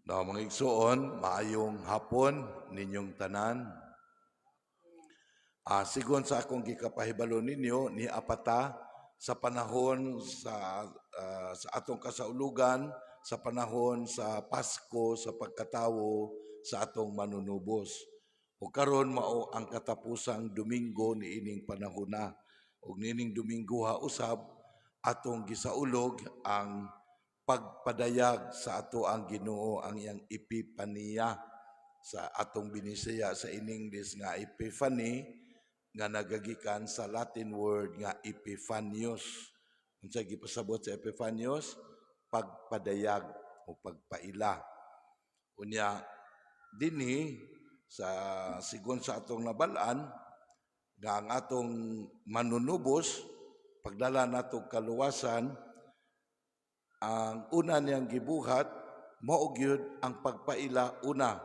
Na mga igsoon, maayong hapon ninyong tanan. Sigon sa akong gikapahibalo ninyo ni apata sa panahon sa atong kasaulugan, sa panahon sa Pasko, sa pagkatawo sa atong manunubos. O karon mao ang katapusang Domingo niining panahona. Ug niining Domingo ha usab atong gisaulog ang pagpadayag sa ato ang Ginoo, ang iyang epipaniya sa atong Binisaya, sa in English nga Epiphany, nga nagagikan sa Latin word nga Epiphanius. Unsa gipasabot sa Epiphanius? Pagpadayag o pagpaila. Unya dinhi sa sigon sa atong nabalaan nga ang atong manunubos, pagdala nato kaluwasan, ang una niyang gibuhat mao gyud ang pagpaila una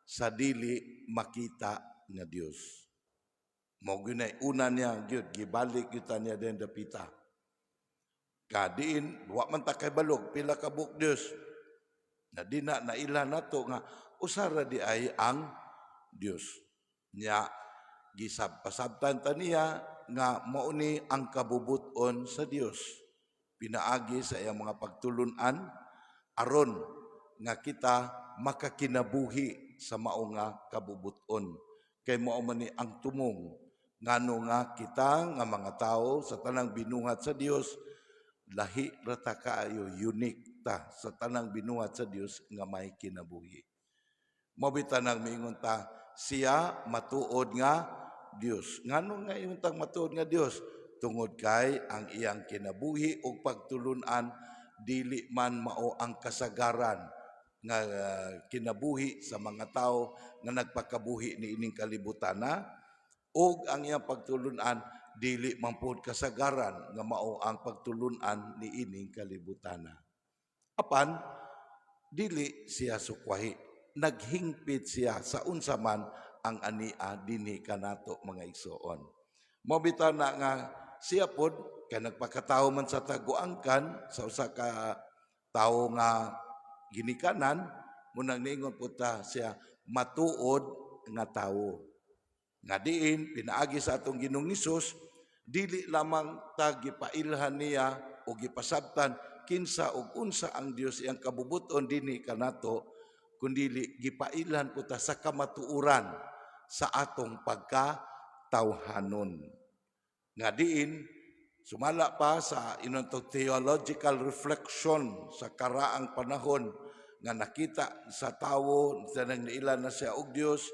sa dili makita nga Dios. Mao gyud na una niya gyud gibalik gyud ta niya den dapita. Kadiin wa man ta kahibalo pila ka buok Dios na dina naila nato nga usara di ay ang Dios. Nya gisab pasabtan ta niya nga mao ni ang kabubut-on sa Dios pinaagi sa iyang mga pagtulunan aron nga kita makakinabuhi sa mao nga kabubut-on, kay mao man ni ang tumong ngano nga kita nga mga tao sa tanang binuhat sa Dios, lahi ra ta kaayo, unique ta sa tanang binuhat sa Dios nga may kinabuhi. Mao bitaw nang miingon ta siya matuod nga Dios. Ngano nga ingon tang matuod nga Dios? Tungod kay ang iyang kinabuhi ug pagtulunan dili man mao ang kasagaran nga kinabuhi sa mga tao nga nagpakabuhi niining kalibutan na, ug ang iyang pagtulunan dili man pod kasagaran nga mao ang pagtulunan niining kalibutan na. Apan dili siya sukwahi. Naghingpit siya sa unsa man ang ania dinhi kanato, mga igsoon. Mao bitaw na nga siya pod kay nagpakatawo man sa taguangkan sa usa ka tawo nga ginikanan, munang niingon pud ta siya matuod nga tawo. Nga diin pinaagi sa atong Ginoong Hesus, dili lamang ta gipailhan niya o gipasabtan kinsa ug unsa ang Dios, iyang kabubuton dinhi kanato, kundili gipailhan po ta sa kamatuoran sa atong pagkatawhanon. Nga diin sumala pa sa ingon theological reflection sa karaang panahon nga nakita sa tawo sa nang naila na siya og Dios,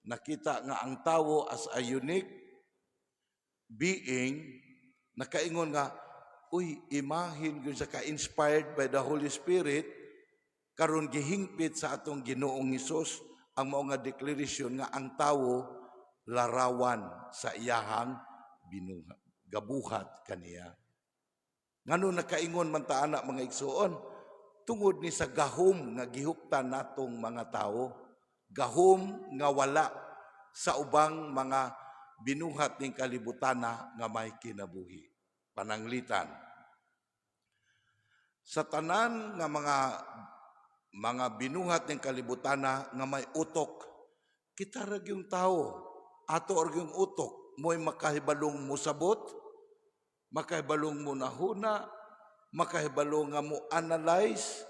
nakita nga ang tawo as a unique being, nakaingon nga, uy, imahin gyud sa ka-inspired by the Holy Spirit, karon gihingpit sa atong Ginoong Hesus ang mao nga declaration nga ang tawo larawan sa iyahang binuhat, gabuhat kaniya. Ngano nakaingon man ta ana, mga igsuon? Tungod ni sa gahom nga gihuptan natong mga tawo, gahom nga wala sa ubang mga binuhat ning kalibutana nga may kinabuhi. Pananglitan, sa tanan nga mga binuhat ning kalibutana nga may utok, kita ra gyung tawo, ato ra gyung utok mo'y makahibalong musabot, makahibalong munahuna, makahibalong nga mo analyze,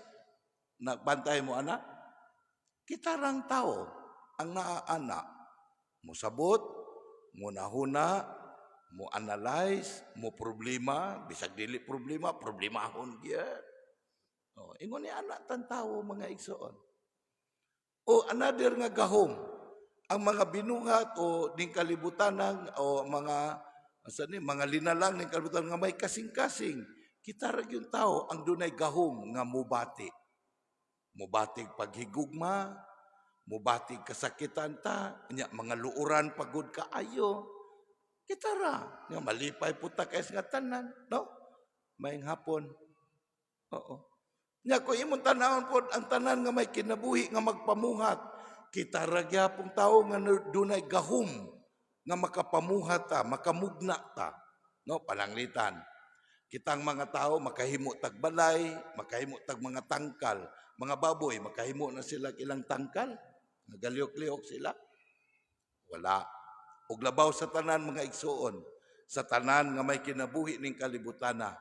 nagbantay mo ana. Kita rang tao ang naa-ana. Musabot, munahuna, mo analyze, mo problema, bisag dili problema, problemahon gyud. Oh, ingon ni ana tan tawo, mga igsoon. O another nga gahom, ang mga binuhat o ning kalibutan o mga asa ni mga linalang ning kalibutan nga may kasing-kasing, kita ra gyud tao ang dunay gahom nga mubati. Mubati paghigugma, mubati kasakitan ta, nya mga luoran pagod kaayo. Kita ra, nga malipay pud ta kay nga tanan, no? Maayong hapon. Oo. Nya kung imong tanawon pod ang tanan nga may kinabuhi nga magpamuhat, kita ra gyapong tao nga dunay gahom nga makapamuhat ta, makamugna ta. No, pananglitan, kitang mga tao makahimo tag balay, makahimo tag mga tangkal, Mga baboy, makahimo na sila ilang tangkal. Nagaliok-liok sila. Wala. Ug labaw sa tanan, mga igsuon, sa tanan nga may kinabuhi ning kalibutana,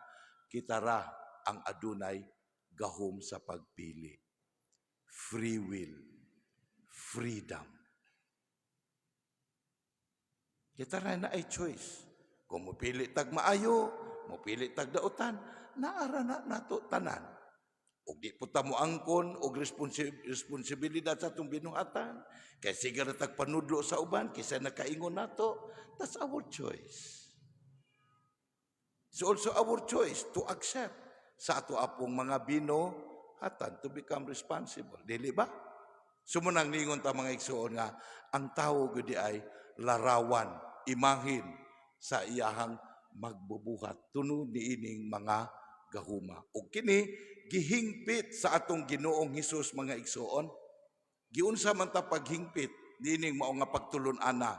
kita ra ang adunay gahom sa pagpili. Free will. Freedom. Kita ra naay choice. Kung mupili tag maayo, mupili tag dautan, naara na nato tanan. Ug di po ta mo angkon og responsibilidad sa atong binuhatan, kay sige ra tag panudlo sa uban kaysa nakaingon nato, that's our choice. It's also our choice to accept sa ato apong mga binuhatan, to become responsible. Dili ba? So mao nang ningon ta, mga igsuon, nga ang tawo gud ay larawan, imahin sa iyahang magbubuhat tunod niining mga gahuma. Ug kini gihingpit sa atong Ginoong Hesus, mga igsuon. Giunsa man ta paghingpit niining mao nga pagtulon-ana?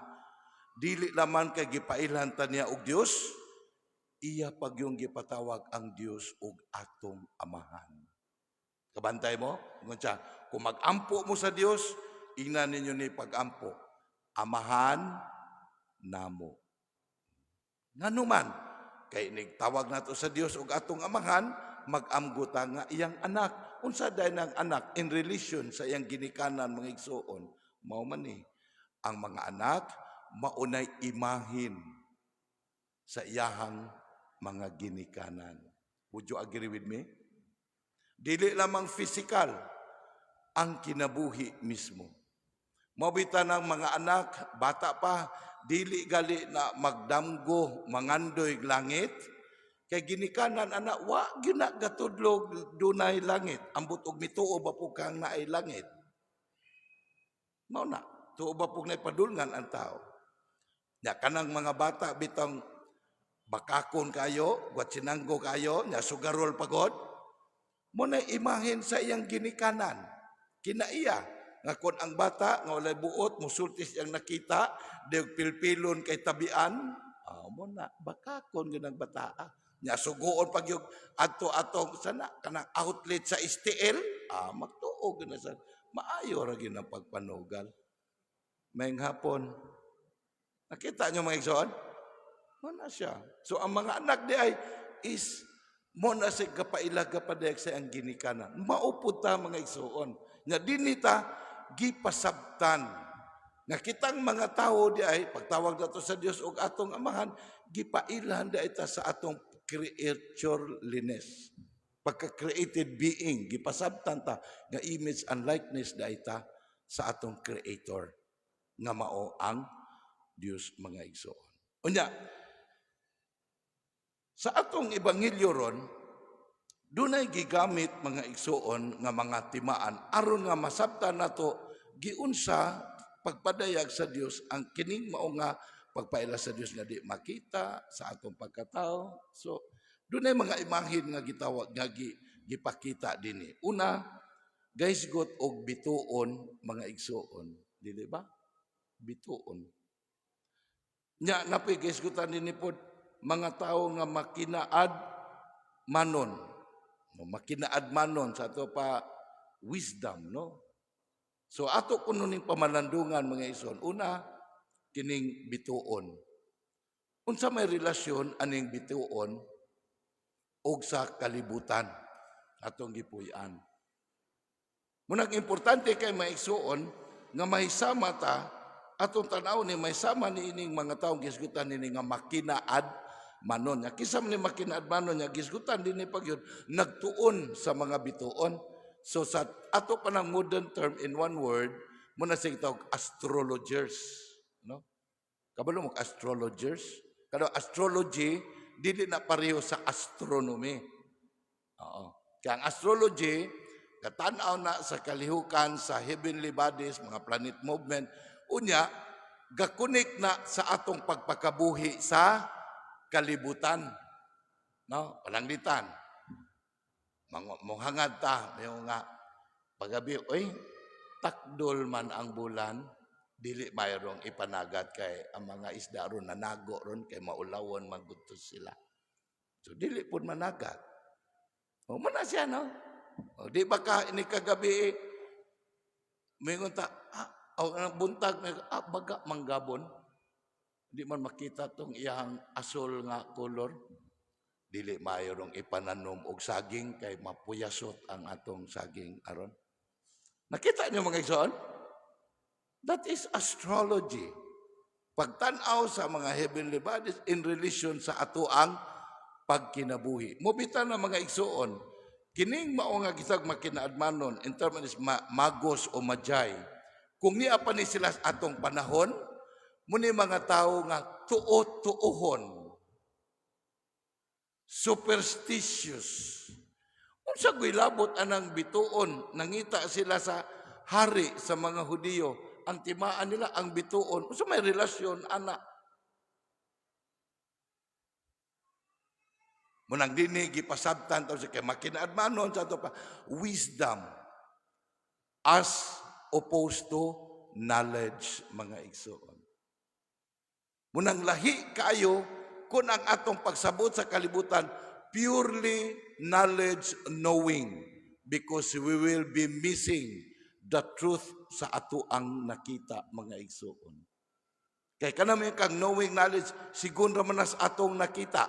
Dili laman kay gipailhan ta niya og Dios, iya pagyung gipatawag ang Dios og atong Amahan. Kabantay mo? Ingon siya, kung mag-ampo mo sa Dios, ingnan ninyo ni pag-ampo. Amahan namo. Ngano man, kay nigtawag nato sa Dios og atong Amahan, mag-amgo ta nga iyang anak. Unsa day ng anak in relation sa iyang ginikanan, mga igsuon? Mao man ni ang mga anak maunay imahin sa iyahang mga ginikanan. Would you agree with me? Dili lamang physical, ang kinabuhi mismo. Mabita ng mga anak, bata pa, dili gali na magdamgo, mangandoy langit, kay ginikanan anak, wa gina gatudlog dunay langit. Ambot og mituo ba po kang naay langit? Mao na, tuo ba pug naipadulngan ang tao? Nya kanang mga bata bitong bakakon kayo, gwatsinanggo kayo, nya sugarol pagod, mao na imahin sa iyang ginikanan. Kinaiya nga kon ang bata nga walay buot musulti siyang nakita, di pilpilon kay tabian, mo na bakakon gyud ang bataa. Nya suguon pag yung adto atong sana kanang outlet sa STL, magtuo gyud na sa maayo ra gyud ang pagpanugal. Maayong hapon. Nakita niyo, mga igsoon? Mao na siya. So ang mga anak di ay is mo na siya kapaila kapadek sa ang ginikanan. Mao pud ta, mga igsoon. Nga dinhi ta gipasabtan nga kitang mga tao di ay pagtawag nato sa Dios og atong Amahan, gipailhan di ay ta sa atong creatureliness. Pagka-created being, gipasabtan ta nga image and likeness di ay ta sa atong creator nga mao ang Dios, mga igsoon. Unya, sa atong ebanghelyo ron, dunay gigamit, mga igsuon, nga mga timaan aron nga masabtan nato giunsa pagpadayag sa Dios ang kining mao nga pagpaila sa Dios nga di makita sa atong pagkatao. So dunay mga imahin nga gitawag nga gipakita dinhi. Una, gahisgot og bituon, mga igsuon, dili ba? Bituon. Nya napi gahisgotan dinhi pod mga tao nga makinaad manon. No, makinaad manon sa ato pa wisdom, no? So ato kuno ning pamalandungan, mga igsoon. Una, kining bituon. Unsa may relasyon aning bituon og sa kalibutan atong gipuy-an? Munang importante kay, mga igsuon, nga mahisama ta atong tan-aw ni mahisama ni ining mga taong gisgutan nini nga makinaad manon. Nya kinsa man ni makinaad manon? Nya gisgutan dinhi pagyud nagtuon sa mga bituon. So sa ato pa ng modern term, in one word, mao na siya tawag astrologers, no? Kabalo mo astrologers? Kado astrology dili na pareho sa astronomy. Oo. Kaya ang astrology, katanaw na sa kalihukan sa heavenly bodies, mga planet movement, unya, gakunik na sa atong pagpakabuhi sa kalibutan. No? Palanglitan. Manghangad ta, may nga, pagabi, oy, takdol man ang bulan, dili mayroong ipanagat kay ang mga isda ron nanago ron kay maulawon magutos sila. So dili pud managat. O mao na siya, no? O, di ba ka ini kagabi, eh, mingon ta, ah, o, ang buntag, may, ah, baga manggabon. Di man makita tong iyang asol nga kolor. Dili maayo rong ipananom og saging kay mapuyasot ang atong saging aron. Nakita niyo, mga igsoon? That is astrology. Pagtan-aw sa mga heavenly bodies in relation sa ato ang pagkinabuhi. Mubita na, mga igsoon, kining mao nga gisag makinaadmanon in terms is magos o majay. Kung niya pa ni sila sa atong panahon, muni mga tao nga tuo-tuohon, superstitious. Unsa goy labot anang bituon? Nangita sila sa hari sa mga Hudiyo. Ang timaan nila ang bituon. Unsa may relasyon ana? Munang dini gipasabtan ta sa kay makinaadmanon sa ato pa wisdom as opposed to knowledge, mga igsoon. Munang lahi kaayo kung ang atong pagsabot sa kalibutan purely knowledge knowing, because we will be missing the truth sa ato ang nakita, mga igsoon. Kay kanami kang knowing knowledge sigun ra man nas atong nakita.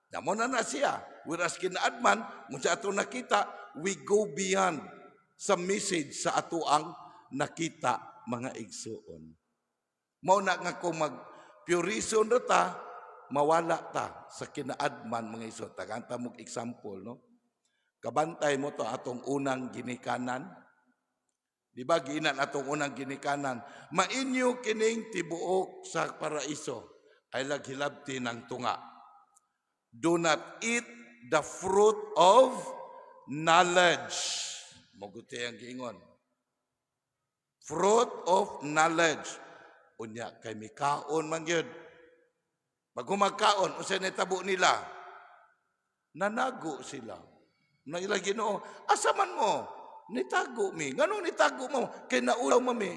Damo na na siya. Whereas kinaadman, kung sa atong nakita, we go beyond sa message sa ato ang nakita, mga igsoon. Mao na nga kung mag purism ra ta, mawala ta sa kinaadman, mga igsoon. Tagaan ta mog example, no? Kabantay mo to atong unang ginikanan. Di ba giinan atong unang ginikanan, "Mainyo kining tibuok sa paraiso, ay laghilabti ng tunga. Do not eat the fruit of knowledge." Moguti ang giingon. Fruit of knowledge. Unya kay mikaon man gyud. Pag humagkaon, unsay nitabo nila? Nanago sila. Nang ila Ginoo, "Asa man mo?" "Nitago mi." "Nganong nitago mo?" "Kay naulaw man mi."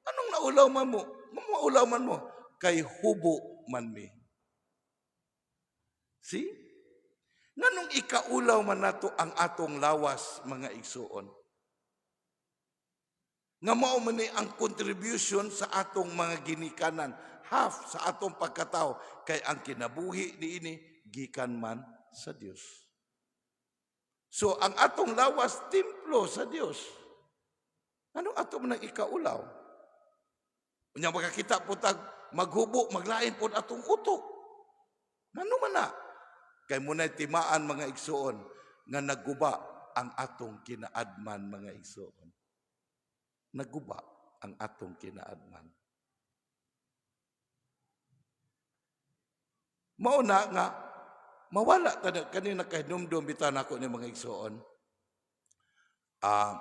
"Anong naulaw man mo? Maulaw man mo?" "Kay hubo man mi." See? Nganong ikaulaw man nato ang atong lawas, mga igsuon? Nga mao man ni ang contribution sa atong mga ginikanan, half sa atong pagkatao, kay ang kinabuhi niini gikan man sa Dios. So ang atong lawas templo sa Dios. Ano ato man ang ikaulaw? Unya makakita po tag maghubo, maglain po atong utok. Ngano man na? Kay muna'y timaan, mga igsuon, nga naguba ang atong kinaadman, mga igsuon. Naguba ang atong kinaadman. Mao na nga mawala ta na kanina kahinumdum bitaw nako ni, mga igsuon. Ah,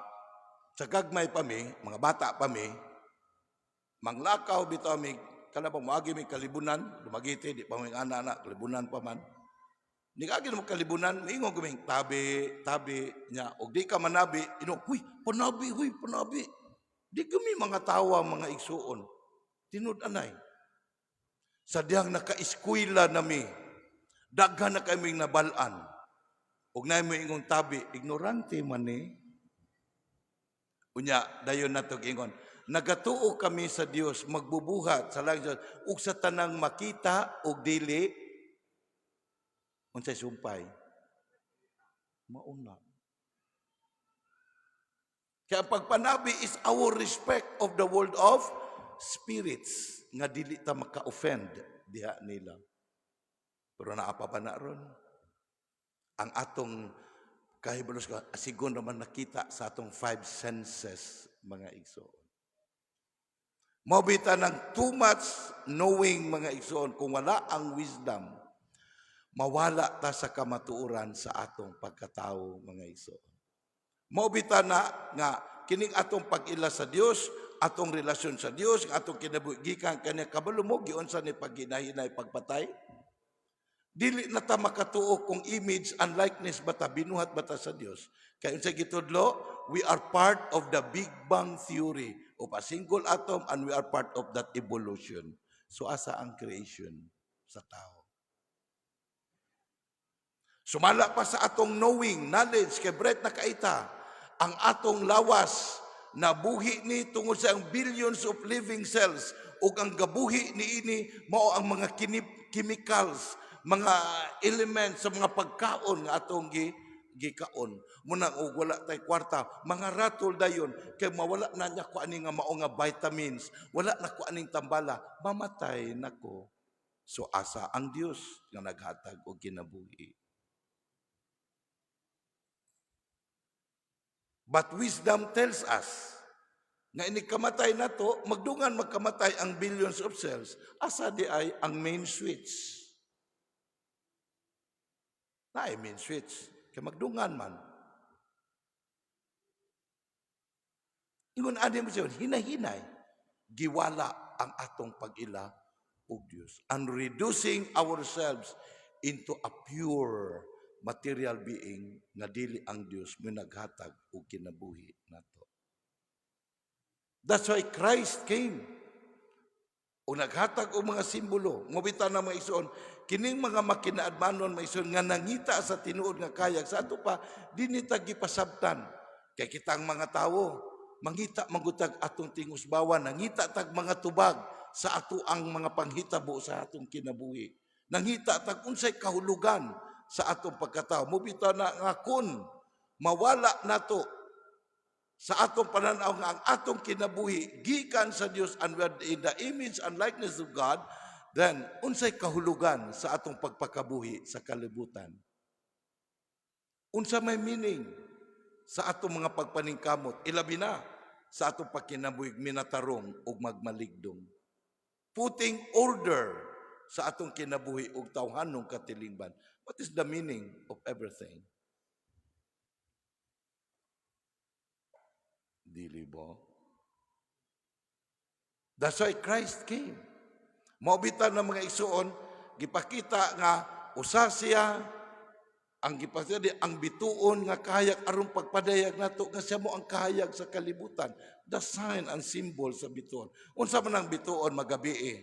sa gagmay pa mi, mga bata pa mi, manglakaw bitaw mi, kana bang moagi mi kalibunan, Dumaguete, di pa mi ana-ana, kalibunan pa man. Ni agi mo kalibunan, miingon kaming, "Tabi, tabi," nya. Og di ka manabi, ino, "Huy, panabi, huy, panabi." Di kami mga tawa, mga igsuon. Tinud anay. Sa dihang naka-eskwela nami, daghan na kaming nabalaan. Ug naay mo ingong tabi, ignorante man ni. Unya, dayon nato ingon, nagatuo kami sa Dios, magbubuhat sa langit ug sa tanang makita ug dili, unsay sumpay? Mauna. Kaya ang pagpanabi is our respect of the world of spirits nga dili ta maka-offend diha nila. Pero naa pa ba na ron? Ang atong kahibalos ka, sigon naman nakita sa atong five senses, mga igsoon. Mao bitaw ng too much knowing, mga igsoon, kung wala ang wisdom, mawala ta sa kamatuoran sa atong pagkatao, mga igsoon. Mao bitaw na nga kining atong pag-ila sa Dios, atong relasyon sa Dios, ang atong kinabuhi gikan kaniya, kabalo mo giunsa ni paghinahinay pagpatay? Dili na ta makatuo kung image and likeness ba ta, binuhat ba ta sa Dios. Kay unsa gitudlo, we are part of the Big Bang theory of a single atom and we are part of that evolution. So asa ang creation sa tao? Sumala pa sa atong knowing, knowledge, kay bright na kaita, ang atong lawas nabuhi ni tungod sa ang billions of living cells ug ang gabuhi niini mao ang mga chemicals, mga elements sa mga pagkaon nga atong gikaon. Muna og wala tay kwarta, mga ratol dayon kay mawala na niya ko ani nga mao nga vitamins, wala na ko aning tambala, mamatay nako. So asa ang Dios nga naghatag og kinabuhi? But wisdom tells us nga ini kamatay nato, magdungan magkamatay ang billions of cells, asa di ay ang main switch? Na main switch kay magdungan man. Ingon ani mo siya, hinahinay giwala ang atong pag-ila og Dios and reducing ourselves into a pure material being nga dili ang Dios mo naghatag og kinabuhi nato. That's why Christ came. O naghatag og mga simbolo. Ngubita na, mga igsoon, kining mga makinaadmanon, mga igsoon, nga nangita sa tinuod nga kahayag, sa ato pa, di ta gipasabtan. Kay kitang mga tawo, mangita manggutag atong tingusbawan, nangita tag mga tubag sa ato ang mga panghitabo sa atong kinabuhi. Nangita tag unsay kahulugan sa atong pagkatao. Mubita na nga kun mawala nato sa atong pananaw nga ang atong kinabuhi gikan sa Dios and we are in the image and likeness of God, then unsay kahulugan sa atong pagpakabuhi sa kalibutan? Unsa may meaning sa atong mga pagpaningkamot, ilabi na sa atong pagkinabuhi minatarong ug magmaligdong? Putting order sa atong kinabuhi ug tawhanong katilingban. What is the meaning of everything? Dili ba? That's why Christ came. Mao bitaw ng mga igsuon, gipakita nga usa siya ang gipakita di ang bituon nga kahayag aron pagpadayag nato nga siya mo ang kahayag sa kalibutan. The sign and symbol sa bituon. Unsa man ang bituon magabi?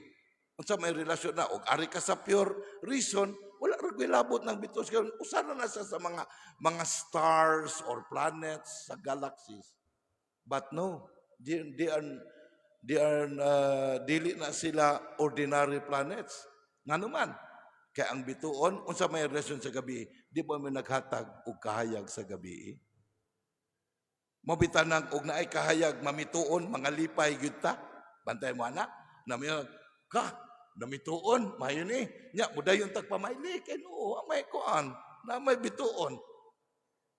Unsa may relasyon na og ari ka sa pure reason, wala ra ko'y labot ng bituon. Usa na na siya sa mga stars or planets sa galaxies. But no, they are dili na sila ordinary planets. Ngano man? Kay ang bituon, unsa may relasyon sa gabi, di ba may naghatag og kahayag sa gabi? Mabitanang og naay kahayag, mamituon, mga lipay gyud ta. Bantay mo ana, nami ka namituon, mayo ni. Nya mudayon tag pamaili kay no, may kuan, na may bituon.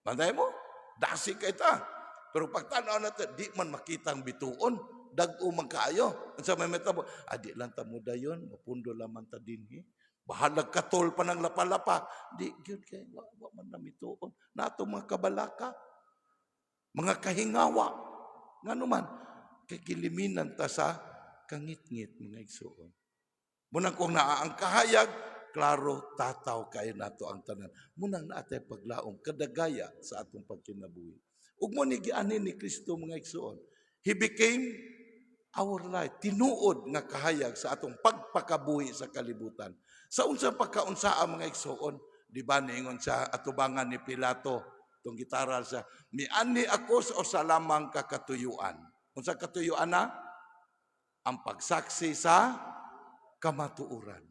Bantay mo, dasi kay ta. Pero pagtanaw natin, di man makita ang bituon, dag-o man kaayo. Unsa may metabo? Adi lang ta mudayon, mapundo lamang ta dinhi. Bahalag katol pa ng lapa-lapa. Di gyud kay wa man namituon. Nato mga kabalaka, mga kahingawa. Ngano man, kay giliminan ta sa kangitngit, mga igsuon. Munang kung naa ang kahayag, klaro tataw kay nato ang tanan. Munang naatay paglaom kadagaya sa atong pagkinabuhi. Ug mo ni giani ni Kristo, mga igsuon. He became our light, tinuod nga kahayag sa atong pagpakabuhi sa kalibutan. Sa unsang pagkaunsaa, mga igsuon, di ba niingon sa atubangan ni Pilato, tong gitaral siya, "Mianhi ako sa usa lamang ka katuyuan." Unsa katuyuan na? Ang pagsaksi sa kamatuoran.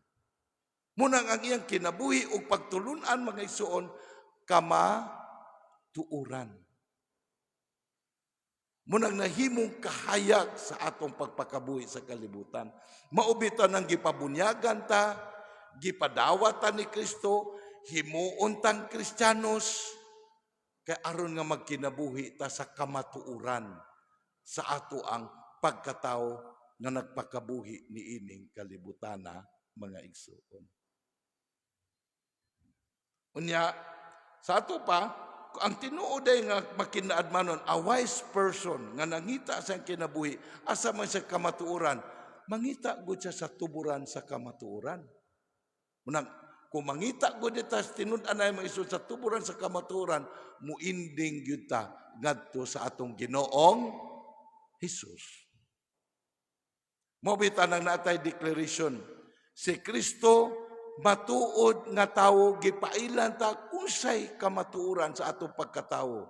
Munang ang iyang kinabuhi ug pagtulunan, mga igsuon, kamatuoran. Munang nahimong kahayag sa atong pagpakabuhi sa kalibutan. Mao bitaw nang gipabunyagan ta, gipadawatan ni Kristo, himuon tang Kristiyanos, kay aron nga magkinabuhi ta sa kamatuoran sa ato ang pagkatao nga nagpakabuhi ni ining kalibutana, mga igsuon. Unya, sa ato pa, ang tinuod ay nga makinaadmanon, a wise person nga nangita sa kinabuhi, asa man sa kamatuoran, mangita gud siya sa tuburan sa kamatuoran. Munang, kung mangita gud ta sa tinud-an ay mga sa tuburan sa kamatuoran, muinding gyud ta ngadto sa atong Ginoong Hesus. Mao bitaw nang natay declaration, si Kristo Matuod nga tawo, gipailan ta unsay kamatuoran sa atong pagkatawo.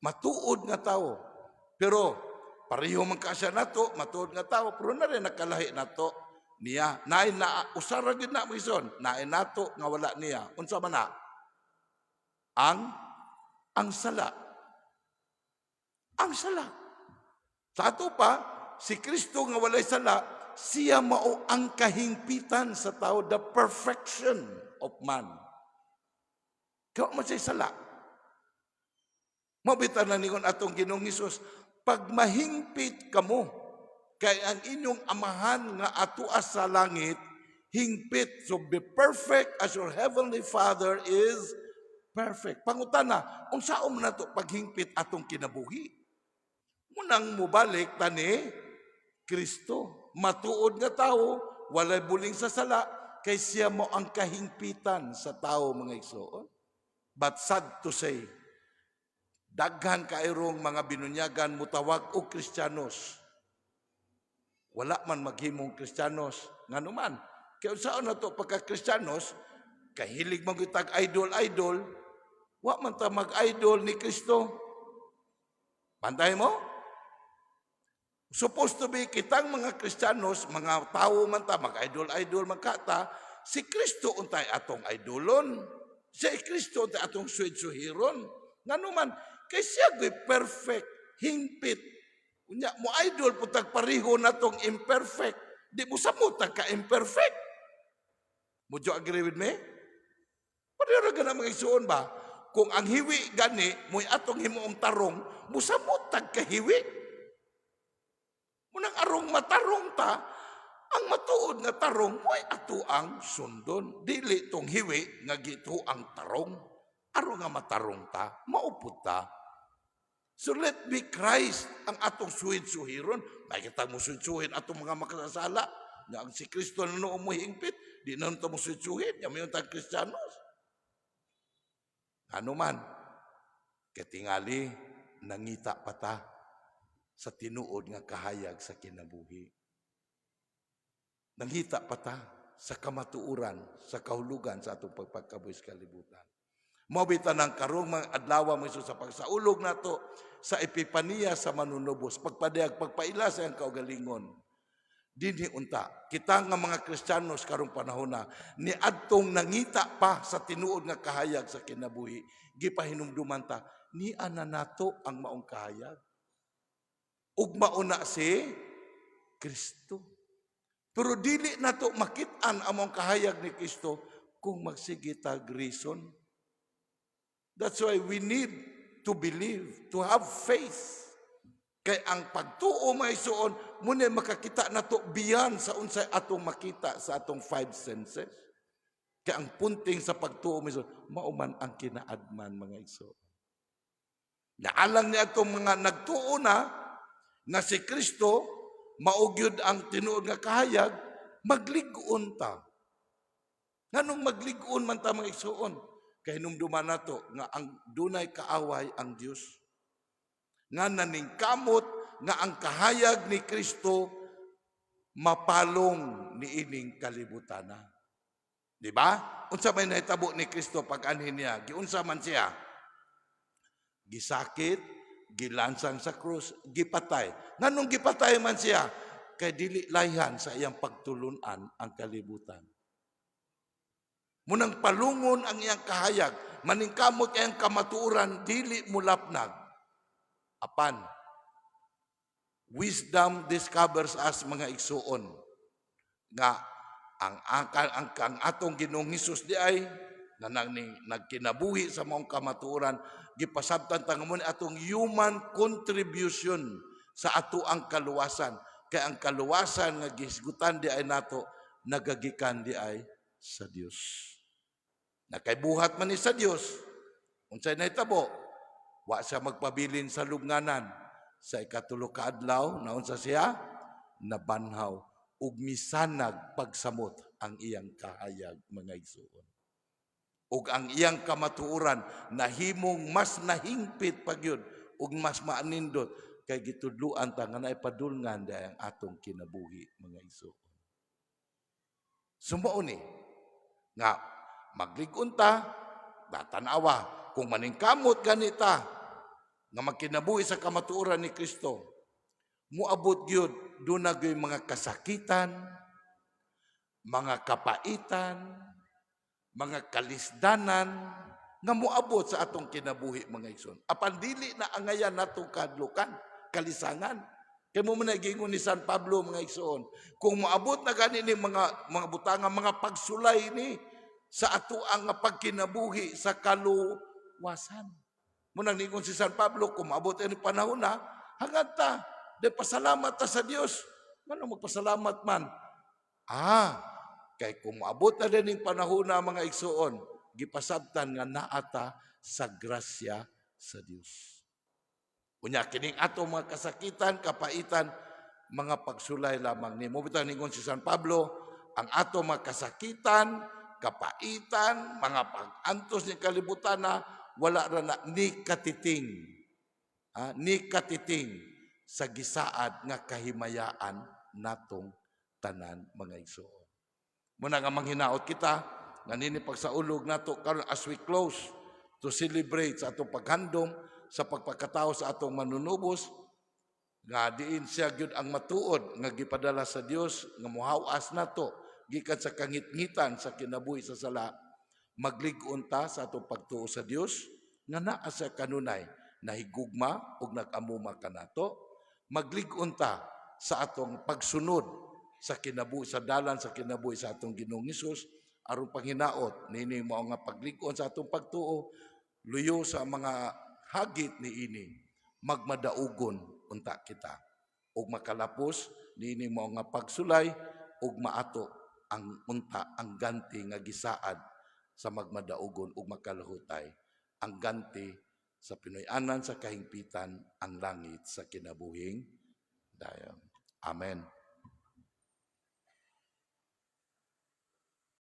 Matuod nga tawo. Pero pareho man ka siya nato, matuod nga tawo, pero na rin nakalahi nato niya. Naay na usara gyud na, mga igsoon. Naay nato nga wala niya. Unsa man na? Ang sala. Ang sala. Sa ato pa, si Kristo nga walay sala, siya mao ang kahingpitan sa tao, the perfection of man. Kaya man siya sala. Mao bitaw na ningon atong Ginoong Hesus, "Pag mahingpit kamo, kay ang inyong amahan nga atua sa langit, hingpit." So be perfect as your heavenly Father is perfect. Pangutana, unsaon man nato paghingpit atong kinabuhi? Munang mubalik tani Kristo. Matuod nga tao, walay buling sa sala, kay siya mao ang kahingpitan sa tao, mga igsoon. But sad to say, daghan kairong mga binunyagan mutawag og Kristiyanos. Wala man maghimong Kristiyanos. Ngano man? Kaya unsaon na to pagka Kristiyanos, kahilig man gyud tag idol-idol, wa man ta mag-idol ni Kristo. Pantay mo? Supposed to be, kitang mga Kristiyanos, mga tao man ta, mag-idol-idol man ka ta, si Kristo untay atong idolon. Si Kristo untay atong suhid-suhiron. Ngano man, kay siya gyud perfect, hingpit. Unya, mo idol pud tag pareho natong imperfect. Di mo samot tag ka imperfect. Would you agree with me? Pareho ra gana, mga igsoon ba? Kung ang hiwi gani, mo'y atong himuong tarong, musamot tag kahiwi. Munang arong matarong ta, ang matuod nga tarong mo'y ato ang sundon. Dili tong hiwi nga gitu ang tarong. Aron nga matarong ta, maupod ta. So let be Christ ang atong suhid-suhiron. May kita mo suhid-suhid atong mga makasasala. Nga ang si Kristo na noong mo hingpit, di na mo suhid-suhid. Yan yung tag Kristiyanos. Ano man, katingali, nangita pa ta sa tinuod nga kahayag sa kinabuhi. Nangita pa ta sa kamatuoran, sa kahulugan sa atong pagpagkabuhi sa kalibutan. Mao bitaw ng karong mga adlaw, mga igsoon, sa pagsaulog nato sa Epipaniya sa manunubos, pagpadayag, pagpaila sa iyang kaugalingon. Dinhi unta, kita nga mga Kristiyanos karong panahon na ni adtong nangita pa sa tinuod nga kahayag sa kinabuhi, gipahinumduman ta, ni ana nato ang maong kahayag. Ug mauna si Kristo. Pero dili nato makit-an ang maong kahayag ni Kristo kung magsige tag reason. That's why we need to believe, to have faith. Kay ang pagtuo, mga igsoon, muna makakita nato beyond sa unsay atong makita sa atong five senses. Kay ang punting sa pagtuo, mga igsoon, mao man ang kinaadman, mga igsoon. Naalang ni atong mga nagtuo na nga si Kristo mao gyud ang tinuod nga kahayag, maglig-on ta. Nganong maglig-on man ta, mga igsoon? Kay hinumduman nato nga ang dunay kaaway ang Dios. Nga naningkamot nga ang kahayag ni Kristo mapalong niining kalibutana. Di ba? Unsa may nahitabo ni Kristo pag anhin niya? Giunsa man siya? Gisakit, gilansang sa krus, gipatay. Nganong gipatay man siya? Kay dili layhan sa iyang pagtulunan ang kalibutan. Munang palungon ang iyang kahayag, maningkamot iyang kamatuoran, dili mulapnag. Apan, wisdom discovers us, mga igsuon, nga ang atong Ginoong Hesus di ay na nagkinabuhi sa maong kamatuoran, gipasabtan ta nga mo ni atong human contribution sa ato ang kaluwasan, kay ang kaluwasan nga gihisgutan di ay nato nagagikan di ay sa Dios. Nakay buhat man ni sa Dios, unsay nahitabo? Wa siya magpabilin sa lubnganan. Sa ikatulo ka adlaw, naunsa siya? Nabanhaw ug misanag pagsamot ang iyang kahayag, mga igsuon. Ug ang iyang kamatuoran nahimong mas nahingpit pa gyud ug mas maanindot kay gitudluan ta nga naay padulngan diay ang atong kinabuhi, mga igsuon. So mao ni Nga maglig-on ta, tanawa kung maningkamot ganita nga magkinabuhi sa kamatuoran ni Kristo, muabot gyud duna gyud mga kasakitan, mga kapaitan, mga kalisdanan nga moabot sa atong kinabuhi, mga igsoon. Apan dili na angayan natong kahadlukan, kalisangan. Kay mao man giingon ni San Pablo, mga igsoon, kung moabot na gani ni mga butanga, mga pagsulay ni sa ato ang pagkinabuhi sa kaluwasan. Munang ningon si San Pablo, kung maabot ini panahon na, hangad ta, de pasalamat ta sa Dios. Ngano magpasalamat man? Ah, kay kung maabot na din ning panahon na, mga igsoon, gipasabtan nga naa ta sa grasya sa Dios. Unya kining ato mga kasakitan, kapaitan, mga pagsulay lamang ni. Mao bitaw ningon si San Pablo, ang ato mga kasakitan, kapaitan, mga pag-antos ni kalibutan na wala ra na ni katiting. Ah, ni katiting sa gisaad nga kahimayaan natong tanan, mga igsoon. Muna nga manghinaot kita nga nini pagsaulog nato karon as we close to celebrate sa atong paghandom sa pagpakatao sa atong Manunubos, nga diin siya gyud ang matuod nga gipadala sa Dios nga muhawas nato gikan sa kangitngitan sa kinabuhi sa sala. Maglig-on ta sa atong pagtuo sa Dios nga naa sa kanunay nahigugma ug nag-amuma kanato. Maglig-on ta sa atong pagsunod sa kinabuhi, sa dalan sa kinabuhi sa atong Ginoong Hesus, aron panghinaot nini mao nga paglig-on sa atong pagtuo, luyo sa mga hagit niini, magmadaugon unta kita ug makalapos niini mao nga pagsulay ug maato ang unta ang ganti nga gisaad sa magmadaugon ug makalahutay, ang ganti sa Pinoy-anan sa kahingpitan, ang langit sa kinabuhing dayon. Amen.